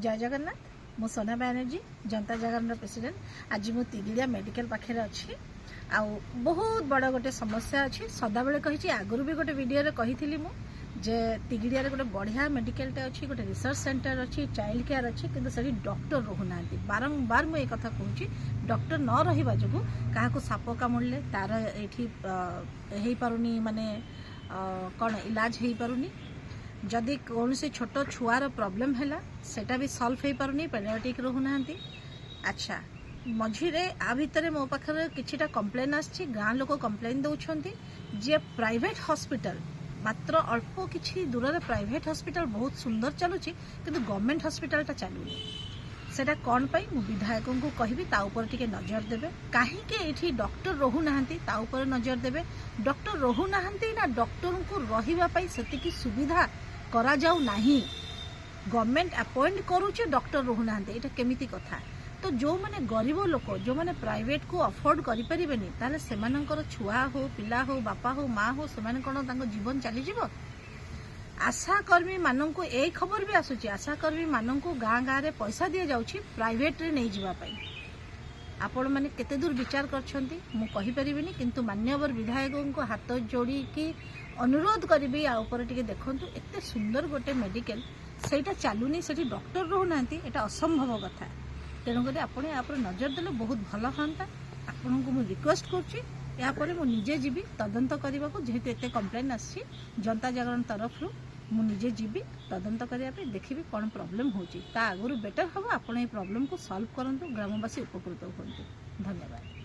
ଜୟ ଜଗନ୍ନାଥ। ମୁଁ ସୋନା ବାନାର୍ଜୀ, ଜନତା ଜାଗରଣର ପ୍ରେସିଡେଣ୍ଟ। ଆଜି ମୁଁ ତିଗିଡ଼ିଆ ମେଡ଼ିକାଲ ପାଖରେ ଅଛି ଆଉ ବହୁତ ବଡ଼ ଗୋଟେ ସମସ୍ୟା ଅଛି। ସଦାବେଳେ କହିଛି, ଆଗରୁ ବି ଗୋଟେ ଭିଡ଼ିଓରେ କହିଥିଲି ମୁଁ ଯେ ତିଗିଡ଼ିଆରେ ଗୋଟେ ବଢ଼ିଆ ମେଡ଼ିକାଲଟେ ଅଛି, ଗୋଟେ ରିସର୍ଚ୍ଚ ସେଣ୍ଟର ଅଛି, ଚାଇଲ୍ଡ କେୟାର ଅଛି, କିନ୍ତୁ ସେଠି ଡକ୍ଟର ରହୁନାହାନ୍ତି। ବାରମ୍ବାର ମୁଁ ଏ କଥା କହୁଛି। ଡକ୍ଟର ନ ରହିବା ଯୋଗୁଁ କାହାକୁ ସାପ କାମୁଡ଼ିଲେ ତାର ଏଇଠି ହେଇପାରୁନି, ମାନେ କ'ଣ ଇଲାଜ ହେଇପାରୁନି। ଯଦି କୌଣସି ଛୋଟ ଛୁଆର ପ୍ରୋବ୍ଲେମ୍ ହେଲା, ସେଇଟା ବି ସଲ୍ଭ ହେଇପାରୁନି, ପେଡ଼ିଆଟ୍ରିକ୍ ରହୁନାହାନ୍ତି। ଆଚ୍ଛା, ମଝିରେ ଆ ଭିତରେ ମୋ ପାଖରେ କିଛିଟା କମ୍ପ୍ଲେନ୍ ଆସିଛି। ଗାଁ ଲୋକ କମ୍ପ୍ଲେନ୍ ଦେଉଛନ୍ତି ଯେ ପ୍ରାଇଭେଟ୍ ହସ୍ପିଟାଲ, ମାତ୍ର ଅଳ୍ପ କିଛି ଦୂରରେ ପ୍ରାଇଭେଟ୍ ହସ୍ପିଟାଲ ବହୁତ ସୁନ୍ଦର ଚାଲୁଛି, କିନ୍ତୁ ଗଭର୍ଣ୍ଣମେଣ୍ଟ ହସ୍ପିଟାଲଟା ଚାଲୁନି। ସେଇଟା କ'ଣ ପାଇଁ, ମୁଁ ବିଧାୟକଙ୍କୁ କହିବି ତା ଉପରେ ଟିକେ ନଜର ଦେବେ। କାହିଁକି ଏଇଠି ଡକ୍ଟର ରହୁନାହାନ୍ତି, ତା ଉପରେ ନଜର ଦେବେ। ଡକ୍ଟର ରହୁନାହାନ୍ତି ନା ଡକ୍ଟରଙ୍କୁ ରହିବା ପାଇଁ ସେତିକି ସୁବିଧା କରାଯାଉ ନାହିଁ? ଗଭର୍ଣ୍ଣମେଣ୍ଟ ଆପଏଣ୍ଟ କରୁଛି, ଡକ୍ଟର ରହୁନାହାନ୍ତି, ଏଇଟା କେମିତି କଥା? ତ ଯେଉଁମାନେ ଗରିବ ଲୋକ, ଯେଉଁମାନେ ପ୍ରାଇଭେଟକୁ ଅଫୋର୍ଡ କରିପାରିବେନି, ତାହେଲେ ସେମାନଙ୍କର ଛୁଆ ହଉ, ପିଲା ହଉ, ବାପା ହଉ, ମା ହଉ, ସେମାନେ କ'ଣ ତାଙ୍କ ଜୀବନ ଚାଲିଯିବ? ଆଶାକର୍ମୀମାନଙ୍କୁ ଏଇ ଖବର ବି ଆସୁଛି, ଆଶାକର୍ମୀମାନଙ୍କୁ ଗାଁ ଗାଁରେ ପଇସା ଦିଆଯାଉଛି ପ୍ରାଇଭେଟରେ ନେଇଯିବା ପାଇଁ। ଆପଣମାନେ କେତେ ଦୂର ବିଚାର କରିଛନ୍ତି, ମୁଁ କହିପାରିବିନି, କିନ୍ତୁ ମାନ୍ୟବର ବିଧାୟକଙ୍କୁ ହାତ ଯୋଡ଼ିକି ଅନୁରୋଧ କରିବି, ଆ ଉପରେ ଟିକେ ଦେଖନ୍ତୁ। ଏତେ ସୁନ୍ଦର ଗୋଟେ ମେଡ଼ିକାଲ, ସେଇଟା ଚାଲୁନି, ସେଠି ଡକ୍ଟର ରହୁନାହାନ୍ତି, ଏଇଟା ଅସମ୍ଭବ କଥା। ତେଣୁକରି ଆପଣ ୟା ଉପରେ ନଜର ଦେଲେ ବହୁତ ଭଲ ହୁଅନ୍ତା। ଆପଣଙ୍କୁ ମୁଁ ରିକ୍ୱେଷ୍ଟ କରୁଛି। ଏହାପରେ ମୁଁ ନିଜେ ଯିବି ତଦନ୍ତ କରିବାକୁ। ଯେହେତୁ ଏତେ କମ୍ପ୍ଲେନ୍ ଆସିଛି, ଜନତା ଜାଗରଣ ତରଫରୁ ମୁଁ ନିଜେ ଯିବି ତଦନ୍ତ କରିବା ପାଇଁ, ଦେଖିବି କ'ଣ ପ୍ରୋବ୍ଲେମ୍ ହେଉଛି। ତା ଆଗରୁ ବେଟର୍ ହେବ ଆପଣ ଏଇ ପ୍ରୋବ୍ଲେମ୍କୁ ସଲ୍ଭ କରନ୍ତୁ, ଗ୍ରାମବାସୀ ଉପକୃତ ହୁଅନ୍ତୁ। ଧନ୍ୟବାଦ।